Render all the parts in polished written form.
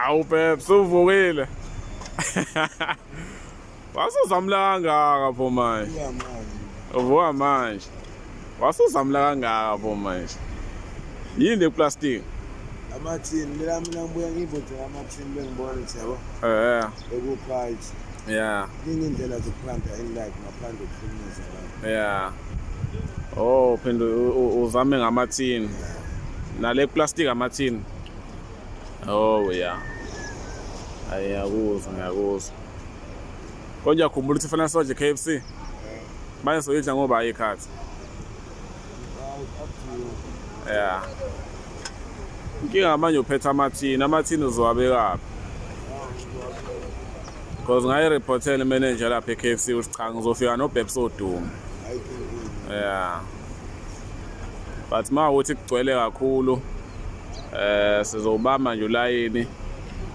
Awu Peps uvukile. Wasuzamla kangaka pho manje. Uvuka manje. Wasuzamla kangaka pho manje. Yini le plastic? Amathini mina mina ngibuya ngivote amathini bengibona ukuthi yabo. Eh. Ekuprice. Yeah. Ningi indlela zokuphanda in life ngaphandle kokuhlukumeza abantu. Yeah. Oh, phinde uzame ngamathini. Nale plastic amathini. Oh yeah. Ayakuzwa ngiyakuzwa. Konje uyakhumbula ukuthi fanele sodle KFC? Manje soyidla ngoba ayikhathi. Yeah. Inkinga manje uphethe amathini, amathini uzowabekaphi? Because ngayireportela imanager lapha e-KFC ukuthi cha ngizofika noBabs Odumo. Yeah. But uma ukuthi kugcwele kakhulu eh sizobamba nje ulayini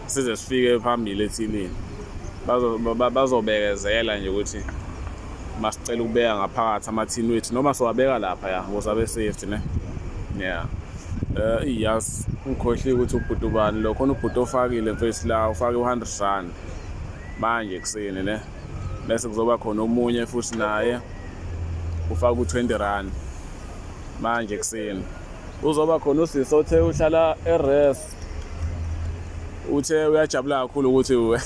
size sifike phambili ethinini. Bazobekezela nje ukuthi masicela ukubeka ngaphakathi amathini wethu noma siwabeka lapha ya ukuze abe safety ne. Yeah. Eh yes, ngikhohliwe ukuthi ubhuti ubani lo khona ubhuti ofakile mfethu la ufake u100 rand manje ekuseni ne. Bese kuzoba khona omunye futhi naye ufaka u20 rand manje ekuseni. Uzoba khona usisi othe uhlala eRes. Uthe uyajabula kakhulu ukuthi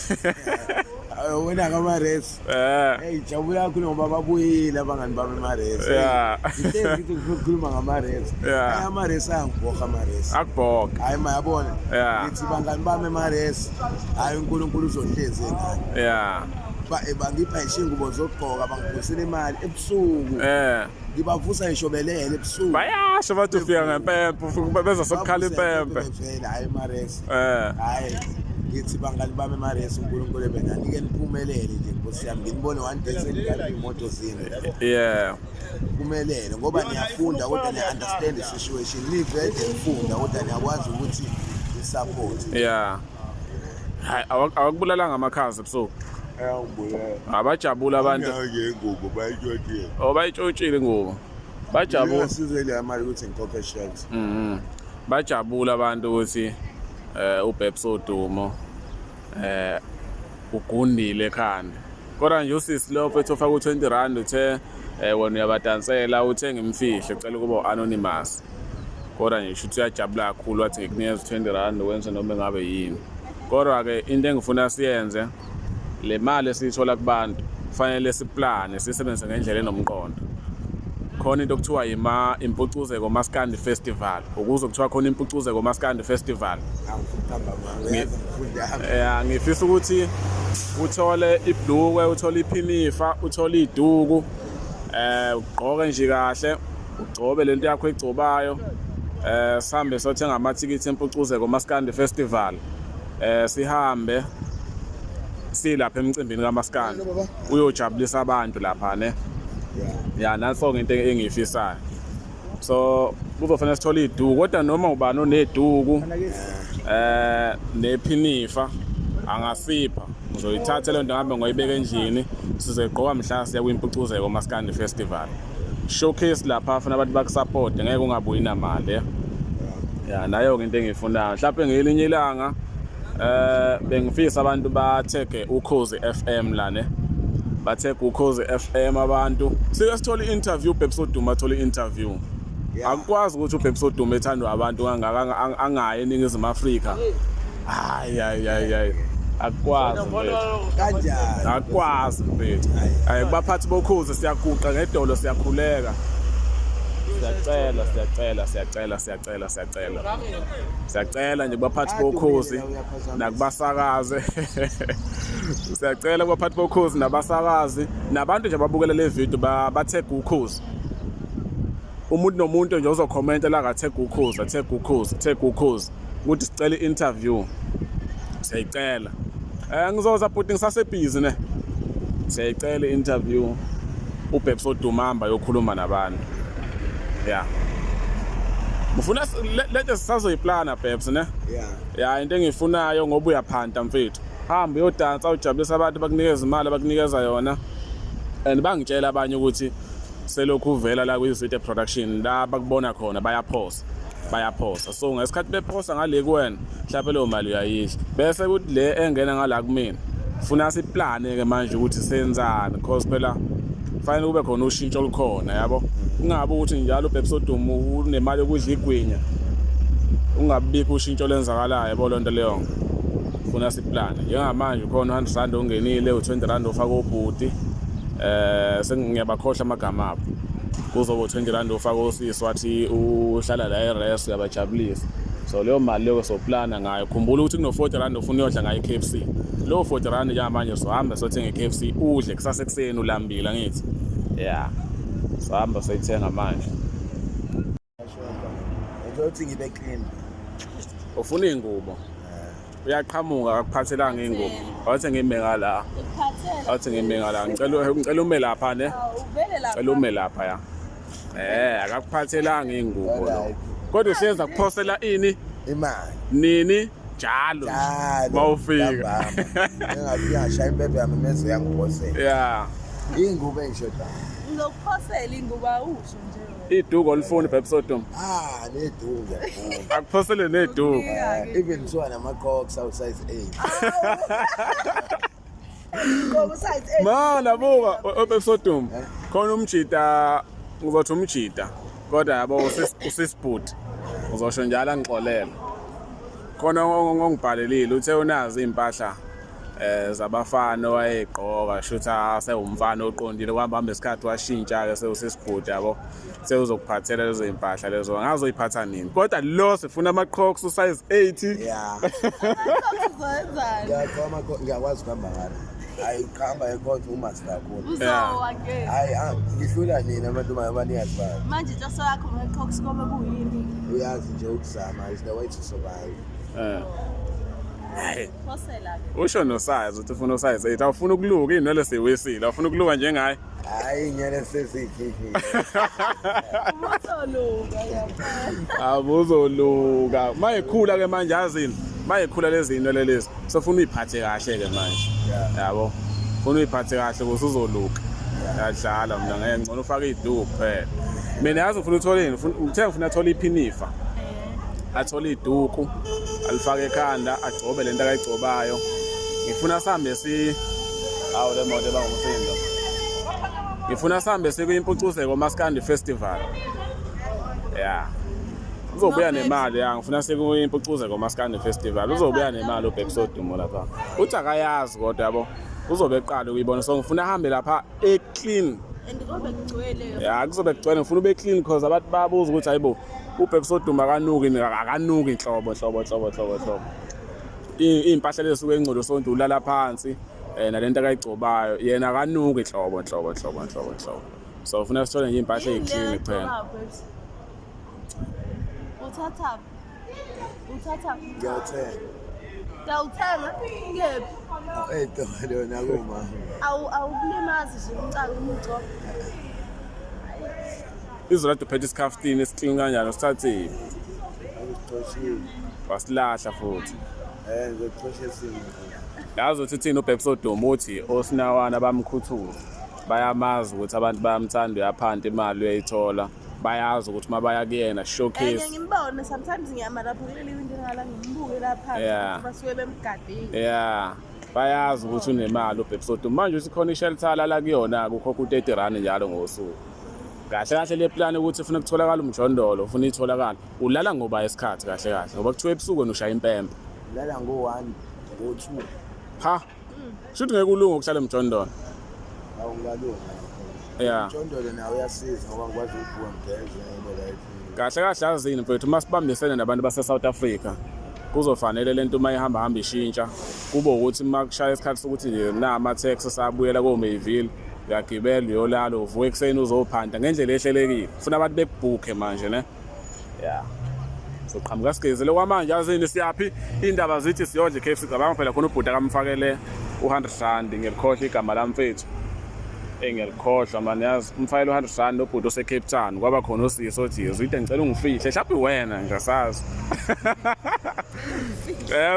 Wena ngama-res. Eh. Hey, jabula kakhulu ngoba babuyile abangani bami ema-res. Yeah. Ngihlezi ngithi ngifuna ukukhuluma ngama-res. Yeah. Hayi ama-res ayangibhoha ama-res. Akubhoka. Hayi mayabona. Yeah. Ngithi bangani bami ema-res. Hayi uNkulunkulu uzohlezi enani. Yeah. Ba eh, bangipha ngisho ingubo zokugqoka bangiphosela imali ebusuku. Eh. Ngibavusa ngisho belele ebusuku. Bayasho bathi ufika ngempempe, ufika beza sokukhala impempe. Vele hayi ema-res. Eh. Hayi ngithi bangani bami ema-res uNkulunkulu ebenani ke niphumelele nje nkosi yami nginibone one day senidrive imoto zenu. Yeah. Phumelele ngoba niyafunda kodwa niya-understand i-situation nivele nifunda kodwa niyakwazi ukuthi ni-support. Yeah. Hayi awakubulalanga amakhaza ebusuku. Ayangibulala. Abajabula abantu. Ngeke ingubo bayitshontshile. Oh bayitshontshile ingubo. Bajabula. Ngasize le mali ukuthi ngikhokhe shirt. Mhm. Bajabula abantu ukuthi eh uBabs Odumo eh ugundile ekhanda. Kodwa nje usisi lo mfethu ofaka u20 rand uthe eh wena uyabadansela uthe ngimfihle ucela ukuba anonymous. Kodwa nje shuthi uyajabula kakhulu wathi ngikunikeza u20 rand wenze noma engabe yini. Kodwa ke into engifuna siyenze le mali esiyithola kubantu kufanele siplane sisebenzise ngendlela enomqondo. Khona into okuthiwa yima impucuzeko Maskandi Festival. Ukuze kuthiwa khona impucuzeko Maskandi Festival. Angifuni amanga. Uyazi ngifunda. Yeah, ngifisa ukuthi uthole ibhlukwe, uthole iphinifa, uthole iduku, eh ugqoke nje kahle, ugcobe lento yakho egcobayo. Eh sihambe sothenga amathikithi empucuzeko Maskandi Festival. Eh sihambe silapha emcimbini kaMaskandi. Uyojabulisa abantu lapha ne. Ya nanso into engiyifisayo. So kuzofanele sithole iduku kodwa noma ubani oneduku eh nephinifa angasipha ngizoyithatha le nto ngihambe ngoyibeka endlini sizegqoka mhla siya kwimpucuzeko Maskandi Festival showcase lapha funa abantu bakusupport ngeke ungabuyi namali ya ya nayo ke into engiyifunayo mhlawumbe ngelinye ilanga eh bengifisa abantu bathege ukhozi FM la ne bathege ukhozi FM abantu sike sithole i-interview Babes Oduma athole i-interview akukwazi ukuthi uBabes Oduma ethandwa abantu kangaka angayi eNingizimu Afrika hayi hayi hayi hayi akukwazi mfethu Kanjani? akukwazi mfethu hayi kubaphathi bokhozi siyaguqa ngedolo siyakhuleka siyacela siyacela siyacela siyacela siyacela siyacela nje kubaphathi bokhozi nakubasakazi siyacela kubaphathi bokhozi nabasakazi nabantu nje ababukela le video bathega ukhozi umuntu nomuntu nje ozokhomenta la kathega ukhozi athega ukhozi athega ukhozi ukuthi sicela i-interview siyayicela eh ngizoza bhuti ngisasebhizi ne siyayicela i-interview uBabes Odumamba yokhuluma nabantu yeah ngifuna lento sisazoyiplana Babes ne Yeah. ya into engiyifunayo ngoba uyaphanta mfethu hamba uyodansa ujabulisa abantu bakunikeza imali abakunikeza yona and bangitshela abanye ukuthi selokhu uvela la kwi-Zwide Production la bakubona khona bayaphosa Bayaphosa. So ngesikhathi bephosa ngale kuwena, mhlawumbe leyo mali uyayidla. Bese kuthi le engena ngala kumina, funa siplane ke manje ukuthi senzani because phela fanele kube khona ushintsho olukhona yabo. Kungabi ukuthi njalo uBhebsodum unemali yokudla igwinya. Ungabikho ushintsho olwenzakalayo yabo lonto leyo. Funa siplane. Njengamanje khona u100 rand ongenile, u20 rand ofaka obhuti. Sengiyabakhohlwa amagama abo. Kuzoba u20 rand ofaka osisi wathi uhlala la eRes uyabajabulisa. So leyo mali leyo soplana ngayo. Khumbula ukuthi kuno 40 rand ofuna uyodla ngayo iKFC. Lowo 40 rand njengamanje sohamba sothenga iKFC udle kusasa ekuseni ulambile angithi. Yeah. Sohamba soyithenga manje. Ngizothi ngibe clean. Ufuna iy'ngubo? Uyaqhamuka akakuphathelanga iy'ngubo. Awuthi ngime ngala. Ukuphathela. Awuthi ngime ngala. Ngicela ume lapha ne. Uvele lapha. Ngicela ume lapha ya. Akakuphathelanga iy'ngubo lo. Kodwa uhlezi akuphosela ini Imali. nini njalo. Njalo. Mawufika. Ntambama. Engafika ngashaya impepho yami meze yangiphosela. Yeah. Iy'ngubo ey'shodayo. Ngizokuphosela ingubo awusho nje. wena. Iduku olifuni Bhebsodum. Ah, neduku ngiyafuna. Akuphosele neduku. Even kuthiwa nama-crocs awu-size 8. Ngoba size 8. Mana buka oBhebsodum. Khona umjita ngizothi umjita kodwa yabo usisibhuti. Uzosho njalo angixolele. Khona ongibhalelile uthe unazi impahla zabafana owayegqoka shutha asewumfana oqondile kwahamba hamba isikhathi washintsha ke sewusisibhuti yabo sewuzokuphathela lezo impahla lezo ngazoyiphatha nini kodwa lo sifuna ama-crocs usize 8. Yeah. Uzoyenzani? Ngiyaqoma ngiyakwazi ukuhamba ngalo. Hayi ukuhamba ekhotha uma sikakhulu. Uzowa ke. Hayi ah, ngihlula nina abantu abanikazi bayo. Manje inhloso yakho nge-Crocs kobe kuyini? Uyazi nje ukuzama is the way to survive. Hayi, Phosela ke. usho nosize uthi ufuna usize 8 awufuna ukuluka iy'nwele siwisile awufuna ukuluka njengaye. Hayi inyele sesiyikhiphile. Uzoluka ngempela. Abuzoluka mayikhula ke manje yazini mayikhula lezi zinwele lezi sofuna uyiphathe kahle ke manje yabo funa uyiphathe kahle ukuze uzoluka yadlala mina ngeke ngcono ufake iduku kuphela mina yazi ufuna utholeni uthe ngifuna athole iphinifa athole iduku alifake ekhanda agcobe lento akayigcobayo ngifuna sihambe si awu le moto ebangumsindo ngifuna sihambe sikuyimpucuzeko Maskandi Festival ya uzobuya nemali ya ngifuna sikuyimpucuzeko Maskandi Festival uzobuya nemali uBhebsodumo lapha uthi akayazi kodwa yabo uzobe eqala ukuyibona so ngifuna ahambe lapha e-clean And kobe kugcwele. ya kuzobe kugcwele ngifuna ube clean because abantu bayabuza ukuthi hayibo uBhebsodumo akanuki akanuki nhlobo nhlobo nhlobo nhlobo nhlobo iy'mpahla lezi suke engcolo sonto ulala phansi nalento akayigcobayo yena akanuki nhlobo nhlobo nhlobo nhlobo nhlobo so ufuna sithole nje iy'mpahla ey'clean kuphela. Uthatha. Uthatha. Ngiyawuthenga. Ngiyawuthenga. Ngephi? Ey'tolo nakumama. Awu awukulimazi nje umcako umgcobo. Izolo kade uphethe isikhaftini esiclean kanjani usithathile Angixoshile. wasilahla futhi. Ngizoxosha esinye. Yazi uthi thina uBhebsodumo uthi osinawana bamkhuthuza bayamazi ukuthi abantu bayamthanda uyaphanta imali uyayithola bayazi ukuthi uma baya kuyena showcase. Enye ngimbone sometimes ngiyama lapho kuleli windi ngala ngimbuke lapha basuke bemgadile. Yeah. Bayazi ukuthi unemali uBhebsodumo manje uthi khona ishelter lala kuyona kukhokha u30 rand njalo ngosuku. Kahle kahle le plan ukuthi ufuna kutholakala umjondolo ufuna itholakala ulala ngoba isikhathi kahle kahle ngoba kuthiwa ebusuku wena ushaya impempe. Lala ngo-1 ngo-2. Ha. Shuthi ngeke ulunge ukuhlala emjondolo. Awungalunga. Yeah. Umjondolo nawo uyasiza ngoba ngikwazi ukuvuka ngigeze ngibe right. Kahle kahle azini mfethu uma sibambisene nabantu base South Africa kuzofanele lento uma ihamba hamba ishintsha kube ukuthi uma kushaya isikhathi sokuthi nje na ama-taxi sabuyela ko-Mayville uyagibela uyolala uvuka ekuseni uzophanda ngendlela ehlelekile funa abantu bekubhukhe manje ne yeah soqhamuka sigezele kwamanje azini siyaphi indaba zithi siyodla i-KFC cabanga phela khona ubhuti akamfakele u-100 rand ngiyalikhohlwa igama lamfethu engiyalikhohlwa mani yazi umfakele u-100 rand obhuti ose-Cape Town kwaba khona usisi othi zwide ngicela ungifihle mhlawumbe wena nje asazi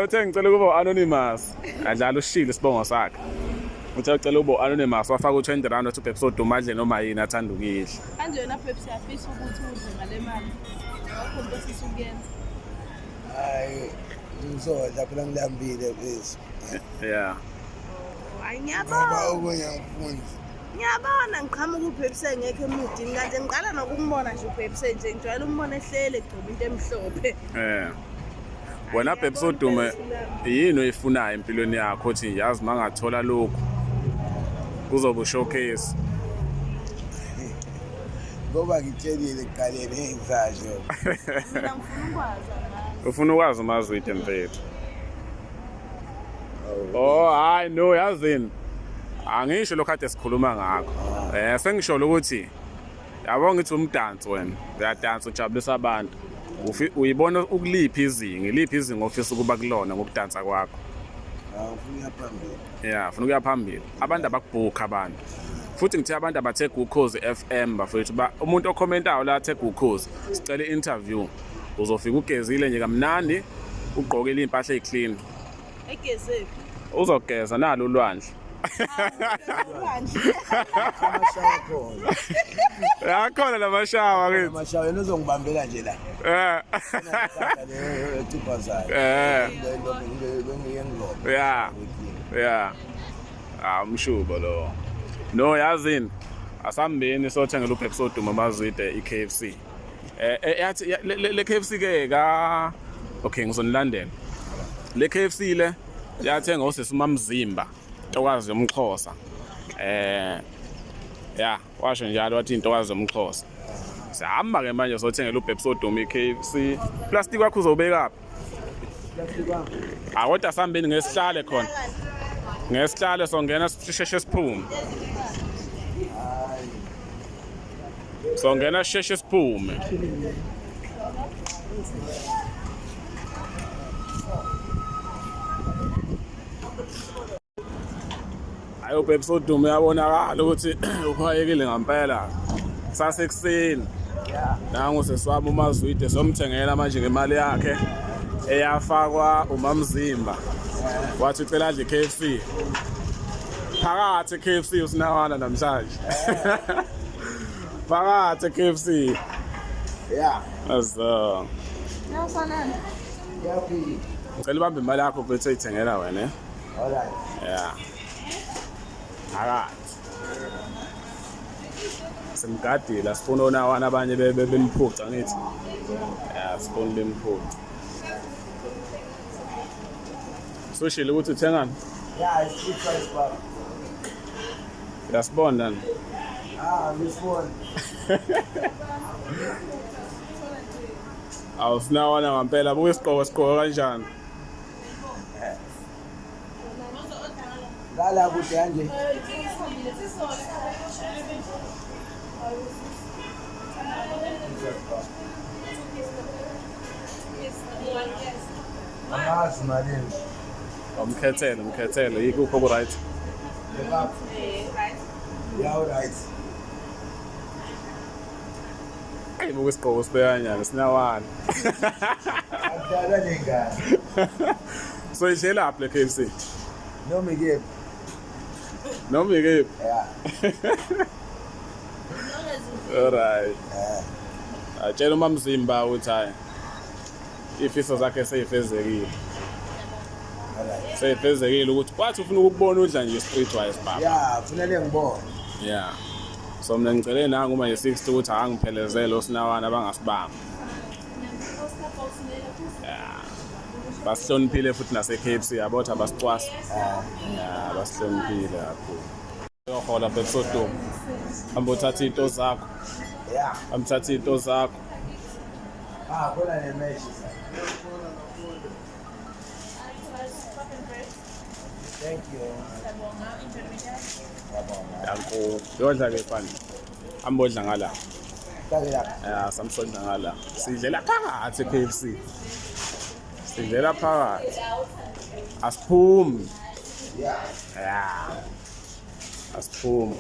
uthe ngicela ukuba u-anonymous adlala ushilo isibongo sakhe uthe ucela ukuba u-anonymous wafaka u-20 rand wathi uBhebsodumo adle noma yini athanda ukuyidla. Manje wena Pepsi uyafisa ukuthi udle ngale mali. khona into ofisa ukuyenza? Hayi, ngizodla phela ngilambile please. Yeah. Hayi Ngoba ngiyabona. okunye angifuni. Ngiyabona ngiqhamuka uBhebise ngekho emudini kanje ngiqala nokumbona nje uBhebise nje ngijwayele umbona ehlele egcoba into emhlophe. Eh. Wena Babes Odume yini oyifunayo empilweni yakho uthi yazi mangathola lokhu kuzobe showcase. Ngoba ngitshelile ekuqaleni engisasho. Mina ngifuna ukwazi angazi. Ufuna ukwazi uMazwide mfethu. Oh hayi no yazini. Angisho lokho kade sikhuluma ngakho. Eh sengisho ukuthi yabo ngithi umdanso wena uyadansa ujabulisa abantu. Uyibona ukuliphi izinga, iliphi izinga ofisa ukuba kulona ngokudansa kwakho. Ngifuna ukuya phambili. Yeah, ufuna ukuya phambili. Abantu abakubhukha abantu. Futhi ngithe abantu abathe Ukhozi FM bafethu ba umuntu okhomentayo la athe Ukhozi sicela interview. Uzofika ugezile nje kamnandi ugqokile impahla eziclean. Egezephi? Uzogeza nalo ulwandle. Ulwandle. Amashawa khona. Yakhona lamashawa kithi. Amashawa yena uzongibambela nje la. Eh. Eciphazayo. Eh. Bengiyengilobe. Yeah. Yeah. Ah umshubo lo. No yazini. Asambeni sothengela uBhebs Oduma Mazwide iKFC. Eh yathi le KFC ke ka Okay ngizonilandela. Le KFC le yathenga usisi uMamzimba intokazi yomxhosa. Eh yeah, washo njalo wathi intokazi yomxhosa. Sihamba ke manje sothengela uBhebs Oduma iKFC. Plastic wakho uzobeka Ah kodwa sihambeni ngesihlale khona. Ngesihlale songena sisheshe siphume. Songena sisheshe siphume. Hayi uBabes Odumo uyabonakala ukuthi uhwayekile ngampela. Sasekuseni. Nangu seswami uMazwide somthengela manje ngemali yakhe eyafakwa uMamzimba. Wathi ucela adle KFC. Phakathi KFC usinawana namhlanje. Phakathi KFC. Yeah. Azo. Nawufanana. Yaphila. Ngicela ubambe imali yakho bese uyithengela wena. Eh? All right. Yeah. Phakathi. Simgadile asifuna onawana abanye bemphuca ngithi. Yeah, sifuna bemphuca. Sushile ukuthi uthengani? Yeah, it's good price baba. Uyasibona nani? Ah, ngisibona. Awusinawana ngampela buka isigqoko sigqoka kanjani? Ngala kude kanje. Angazi malini. Umkhethele, umkhethele yikuphi ku right? Yeah, all right. Ayi buka isigqoko sibeka kanjani sinawana. Akudlalwa nengane. So idlelaphi le KFC? Noma ikephi. Noma ikephi? Yeah. All right. Eh. Atshela uMamzimba ukuthi hayi ifiso zakhe seyifezekile. All right. Seyifezekile ukuthi wathi ufuna ukukubona udla nje streetwise baba. Yeah, kufanele ngibone. Yeah. So mina ngicele nangu uma nge-60 ukuthi akangiphelezele osinawana abangasibamba. Yeah. Basihloniphile futhi nase-KFC yabo ukuthi abasicwasi. Yeah, basihloniphile kakhulu. Uyohola Babes Odumo. Hamba uthathe iy'nto zakho. Yeah. Hamba uthathe iy'nto zakho. Ah, khona nemesh. Thank you. Ngiyabonga. Danko. Yodla ke fana. Hamba odla ngala. Hlale lapha. Ya, samsodla ngala. Sidlela phakathi e-KFC. Sidlela phakathi. Asiphumi. Yeah. Ya. Asiphumi.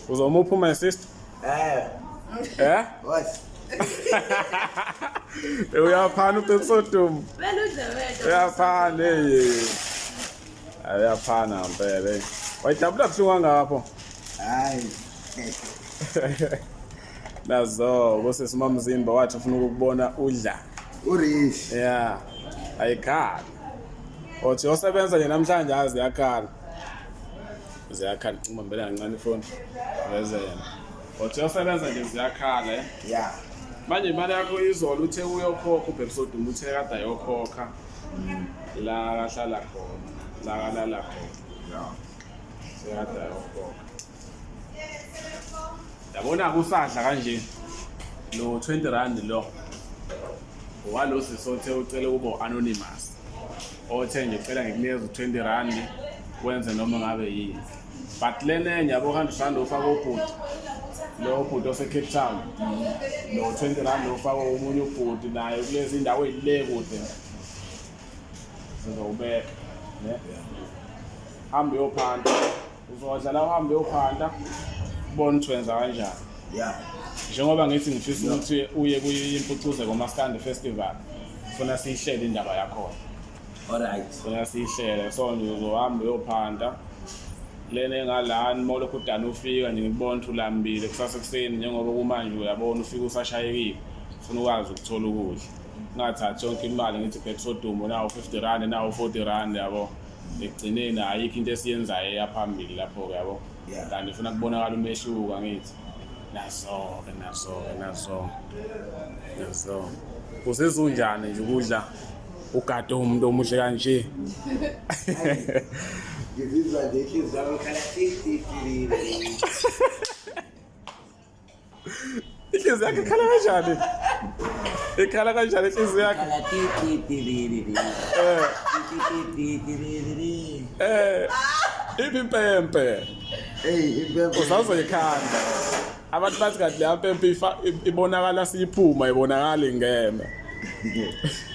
Uzoma uphuma sister? Eh, Eh? what? Uyaphana uBabes Odumo. Vele udle wedwa. Uyaphana hey. Uyaphana ngempela. hey. Wayijabula buhlungu kangapho. Hayi. Nazo kusisi Mamzimba wathi ufuna ukukubona udla. Urish. Yeah. Ayikhali. Othi osebenza nje namhlanje azi yakhala. Ziyakhala cima mbele kancane ifoni. Veze yena. Othi osebenza nje ziyakhala eh. Yeah. Manje imali yakho izolo uthe uyokhokha uBhebsoduma uthe kade ayokhokha. La kahlala khona. La kalala khona. Yeah. Sekade ayokhokha. Yabona kusadla kanje lo 20 rand lo owalo sisi othe ucele ukuba anonymous othe nje cela ngikunikeza u-20 rand wenze noma ngabe yini but lena enye yabo 100 rand ofaka ubhuti lo bhuti ose-Cape Town lo 20 rand ofaka omunye ubhuti naye kulezi ndawo ey'le kude sizowubeka ne hamba uyophanda uzodla la uhambe uyophanda ubone ukuthi wenza kanjani. Yeah. Njengoba ngithi ngifisa ukuthi uye kuyimpucuze komaskandi festival, funa siyihlele indaba yakhona. Alright. Funa siyihlele so nje uzohamba uyophanda lena engalani uma ulokhu udana ufika nje ngikubona ukuthi ulambile kusasa ekuseni njengoba kumanje uyabona ufika usashayekile ufuna ukwazi ukuthola ukudla ungathathi yonke imali ngithi bhek sodumo nawo 50 rand nawo 40 rand yabo. Ekugcineni ayikho into esiyenzayo eyaphambili lapho-ke yabo. Yeah. Kanti funa kubonakala umehluko angithi. Nazo-ke nazo-ke nazo. Nazo. Uzizwa unjani nje ukudla ugade umuntu omuhle kanje? Ngizizwa nje inhliziyo yami ikhala ti ti ti. Inhliziyo yakhe ikhala kanjani? Ikhala kanjani inhliziyo yakhe? Ikhala ti ti ti ti ti. Eh, Ti ti ti ti ti ti. iphi impempe? Hey, impempe. Usazoyikhanda. Abantu bathi kanti leya mpempe ibonakala siyiphuma ibonakala ingena.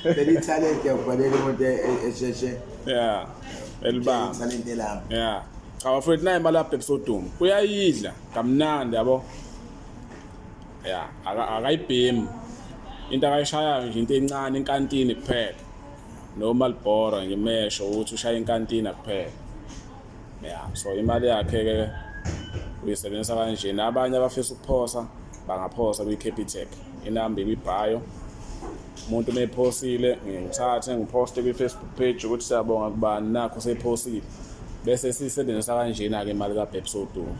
Phela ithalente yakufanele umuntu esheshe. Yeah. Elibamba. Ithalente lami. Yeah. Cha bafowethu nayi imali yakhe episode uyayidla kamnandi yabo. Yeah, akayibhemi. Into akayishayayo nje into encane inkantini kuphela. Noma libhora nje mesho ukuthi ushaya inkantina kuphela. Yeah, so imali yakhe ke uyisebenzisa kanje nabanye abafisa ukuphosa bangaphosa kwi-Capitec. Inamba ikwi-bio. Umuntu uma ephosile ngiyengithathe ngiphoste kwi-Facebook page ukuthi siyabonga kubani nakho sephosile. Bese siyisebenzisa kanjena-ke imali kaBabes Wodumo.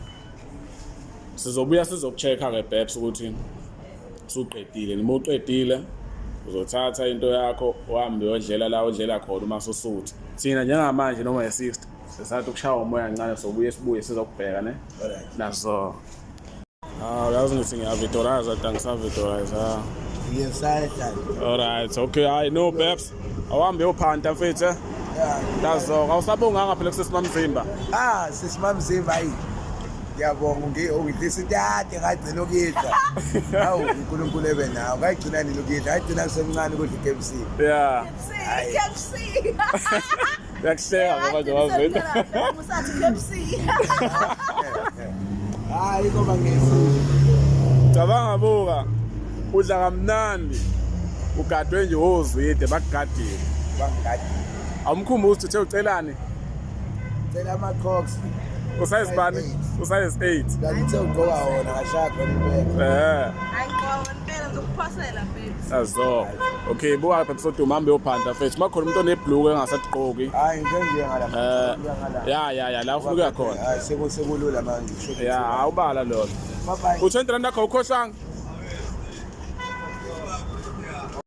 Sizobuya sizoku-check-a-ke Babes ukuthi usuqedile. Noma uqedile uzothatha into yakho uhambe uyodlela la odlela khona uma ususutha. Thina njengamanje noma ye-60 sisathi ukushaya umoya kancane sobuye sibuye sizokubheka ne. Alright. Nazo. Ah, uyazi ngithi ngiyavidoraza kodwa angisavidoraza. Ngiyesayihla. Alright, okay, hayi no Babes. Awuhambe uyophanta mfethu. Eh? Yeah. Nazo, awusabonganga phela kusesimamzimba. Ah, sesimamzimba hayi. Ngiyabonga ungidlisa into kade ngagcina ukuyidla. Hawu uNkulunkulu ebe nawe. Ngayigcina nini ukuyidla? Ngayigcina ngisemncane ukudla i-KFC. Yeah. KFC. Uyakuhleka ngoba nje wavela. Usathi KFC. Hayi ngoba ngiyesi. Cabanga buka. Udla kamnandi. Ugadwe nje wozwide bakugadile. Bangigadi. Awumkhumbuzi ukuthi uthe ucelani? Cela ama-Crocs. Usize bani? Usize 8. Kanti uthe ugqoka wona ngashaya khona impela. Eh. Hayi ngqoka impela ngizokuphosela babes. Azo. Okay, buka lapha episode umhambe uyophanda mfethu. Makhona umuntu onebhluku engasagqoki. Hayi ngike ngiye ngala. Eh, Ngiya ngala. ya ya ya la ufuna ukuya khona. Hayi sekulula manje. Ya, awubala lona. Bye bye. U20 rand akho ukhohlanga.